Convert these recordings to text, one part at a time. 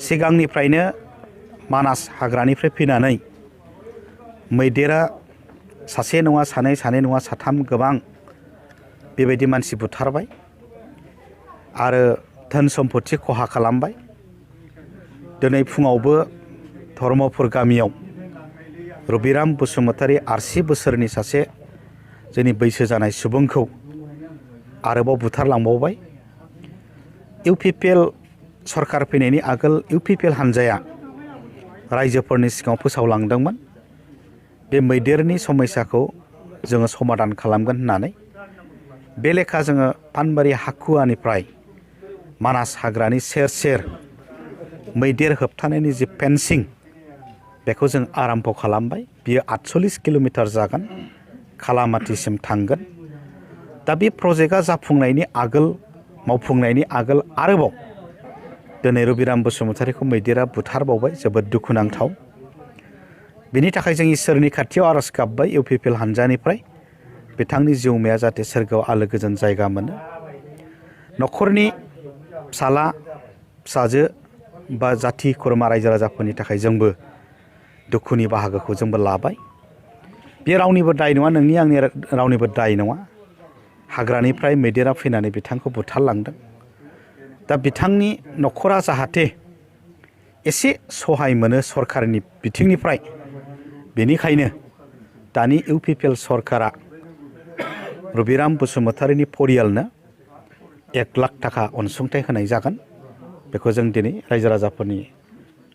सिगांनिफ्रायनो मानास हाग्रानिफ्राय फैनानै मैदेरा सासे नङा सानै सानै नङा साथाम गोबां बेबायदि मानसि बुथारबाय आरो धोन सम्पति खहा खालामबाय। दिनै फुङावबो धर्मपुर गामियाव रबिराम बसुमतारी 80 बोसोरनि सासे जोंनि बैसो जानाय सुबुंखौ आरोबाव बुथारलांबावबाय। इउपिपिएल सरकार फैनायनि आगोल इउपिपिएल हानजाया रायजोफोरनि सिगाङाव फोसावलांदोंमोन बे मैदेरनि समस्याखौ जोङो समाधान खालामगोन होननानै। बे लेखा जोङो पानबारि हाखुवानिफ्राय मानास हाग्रानि सेर सेर मैदेर होबथानायनि जि फेन्सिं बेखौ जों आरम्भ खालामबाय। बियो 48 किल'मिटार जागोन, खालामाथिसिम थांगोन। दा बे प्रजेक्टआ जाफुंनायनि आगोल मावफुंनायनि आगोल आरोबाव दिनै रबिराम बसुमतारीखौ मैदेरा बुथारबावबाय। जोबोद दुखुनांथाव। बिनि थाखाय जों इसोरनि खाथियाव आरज गाबबाय इउपिपिएल हानजानिफ्राय बिथांनि जिउमाया जाहाथे सोरगोआव आलो गोजोन जायगा मोनो। न'खरनि फिसाला फिसाजो बा जाथि खुरमा रायजो राजाफोरनि थाखाय जोंबो दुखुनि बाहागोखौ जोंबो लाबाय। बे रावनिबो दाय नङा, नोंनि आंनि रावनिबो दाय नङा। हाग्रानिफ्राय मैदेरा फैनानै बिथांखौ बुथारलांदों। दा बिथांनि न'खरा जाहाथे एसे सहाय मोनो सरकारनि बिथिंनिफ्राय, बेनिखायनो दानि इउपिपिएल सरकारा रबिराम बसुमतारीनि परियालनो 1 लाख थाखा अनसुंथाइ होनाय जागोन। बेखौ जों दिनै रायजो राजाफोरनि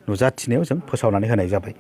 नुजाथिनायाव जों फोसावनानै होनाय जाबाय।